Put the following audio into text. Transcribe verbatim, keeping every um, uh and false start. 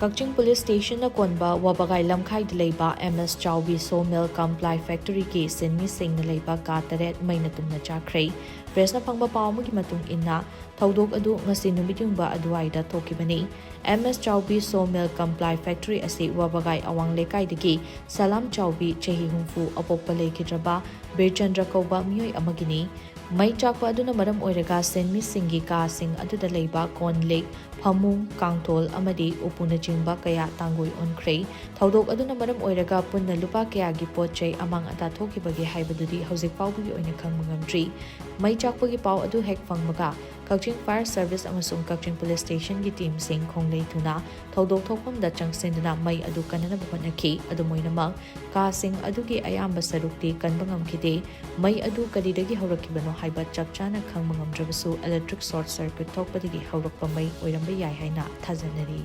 ꯀꯛꯆꯤꯡ police ꯁ꯭ꯇꯦꯁꯟꯅ ꯀꯣꯟꯕ ꯋꯥꯕꯒꯥꯏ ꯂꯝꯈꯥꯏꯗ ꯂꯩꯕ ꯑꯦꯝ ꯑꯦꯁ ꯆꯥꯎꯕꯤ ꯁꯣ ꯃꯤꯜ ꯀꯝ ꯄ꯭ꯂꯥꯏ ꯐꯦꯛꯇꯔꯤꯒꯤ ꯁꯤꯟꯃꯤꯁꯤꯡꯅ ꯂꯩꯕ ꯀꯥ ꯇꯔꯦꯠ ꯃꯩꯅ ꯇꯨꯝꯅ ꯆꯥꯛꯈ꯭ꯔꯦ꯫ ꯄ꯭ꯔꯦꯁꯅ ꯐꯪꯕ ꯄꯥꯎ ꯑꯃꯒꯤ ꯃꯇꯨꯡ ꯏꯟꯅ, ꯊꯧꯗꯣꯛ ꯑꯗꯨ ꯉꯁꯤ ꯅꯨꯃꯤꯠ ꯌꯨꯡꯕ ꯑꯗꯨꯋꯥꯏꯗ ꯊꯣꯛꯈꯤꯕꯅꯤ꯫ ꯑꯦꯝ ꯑꯦꯁ ꯆꯥꯎꯕꯤ ꯁꯣ ꯃꯤꯜ ꯀꯝ ꯄ꯭ꯂꯥꯏ ꯐꯦꯛꯇꯔꯤ ꯑꯁꯤ ꯋꯥꯕꯒꯥꯏ ꯑꯋꯥꯡ ꯂꯩꯀꯥꯏꯗꯒꯤ ꯁꯂꯥꯝ ꯆꯥꯎꯕꯤ, ꯆꯍꯤ ꯍꯨꯝꯐꯨ, ꯑꯄꯣꯛꯄ ꯂꯩꯈꯤꯗ꯭ꯔꯕ ꯕꯤꯔꯆꯟꯗ꯭ꯔ ꯀꯧꯕ ꯃꯤꯑꯣꯏ ꯑꯃꯒꯤꯅꯤ꯫ ꯃꯩ ꯆꯥꯛꯄ ꯑꯗꯨꯅ ꯃꯔꯝ ꯑꯣꯏꯔꯒ ꯁꯤꯟꯃꯤꯁꯤꯡꯒꯤ ꯀꯥꯁꯤꯡ ꯑꯗꯨꯗ ꯂꯩꯕ ꯀꯣꯟ ꯂꯤꯛ, ꯐꯃꯨꯡ, ꯀꯥꯡꯊꯣꯜ ꯑꯃꯗꯤ ꯎꯄꯨꯅꯆꯤꯡꯕ ꯀꯌꯥ ꯇꯥꯡꯒꯣꯏ ꯑꯣꯟꯈ꯭ꯔꯦ꯫ ꯊꯧꯗꯣꯛ ꯑꯗꯨꯅ ꯃꯔꯝ ꯑꯣꯏꯔꯒ ꯄꯨꯟꯅ ꯂꯨꯄꯥ ꯀꯌꯥꯒꯤ ꯄꯣꯠ ꯆꯩ ꯑꯃꯥꯡ ꯑꯇꯥ ꯊꯣꯛꯈꯤꯕꯒꯦ ꯍꯥꯏꯕꯗꯨꯗꯤ ꯍꯧꯖꯤꯛ ꯐꯥꯎꯕꯒꯤ ꯑꯣꯏꯅ ꯈꯪꯕ ꯉꯝꯗ꯭ꯔꯤ꯫ ꯃꯩ ꯆꯥꯛꯄꯒꯤ ꯄꯥꯎ ꯑꯗꯨ ꯍꯦꯛ ꯐꯪꯕꯒ, ꯀꯛꯆꯤꯡ ꯐꯥꯌꯔ ꯁꯔꯚꯤꯁ ꯑꯃꯁꯨꯡ ꯀꯛꯆꯤꯡ ꯄꯨꯂꯤꯁ ꯁ꯭ꯇꯦꯁꯟꯒꯤ ꯇꯤꯝꯁꯤꯡ ꯈꯣꯡꯂꯩ ꯊꯨꯅ ꯊꯧꯗꯣꯛ ꯊꯣꯛꯐꯝꯗ ꯆꯪꯁꯤꯟꯗꯨꯅ ꯃꯩ ꯑꯗꯨ ꯀꯟꯅꯅꯕ ꯍꯣꯠꯅꯈꯤ꯫ ꯑꯗꯨꯝ ꯑꯣꯏꯅꯃꯛ, ꯀꯥꯁꯤꯡ ꯑꯗꯨꯒꯤ ꯑꯌꯥꯝꯕ ꯁꯔꯨꯛꯇꯤ ꯀꯟꯕ ꯉꯝꯈꯤꯗꯦ꯫ ꯃꯩ ꯑꯗꯨ ꯀꯔꯤꯗꯒꯤ ꯍꯧꯔꯛꯈꯤꯕꯅꯣ ꯍꯥꯏꯕ ꯆꯞ ꯆꯥꯅ ꯈꯪꯕ ꯉꯝꯗ꯭ꯔꯕꯁꯨ, ꯏꯂꯦꯛꯇ꯭ꯔꯤꯛ ꯁꯣꯔꯠ ꯁꯔꯀ꯭ꯌꯨꯠ ꯊꯣꯛꯄꯗꯒꯤ ꯍꯧꯔꯛꯄ ꯃꯩ ꯑꯣꯏꯔꯝꯕ ꯌꯥꯏ ꯍꯥꯏꯅ ꯊꯥꯖꯅꯔꯤ꯫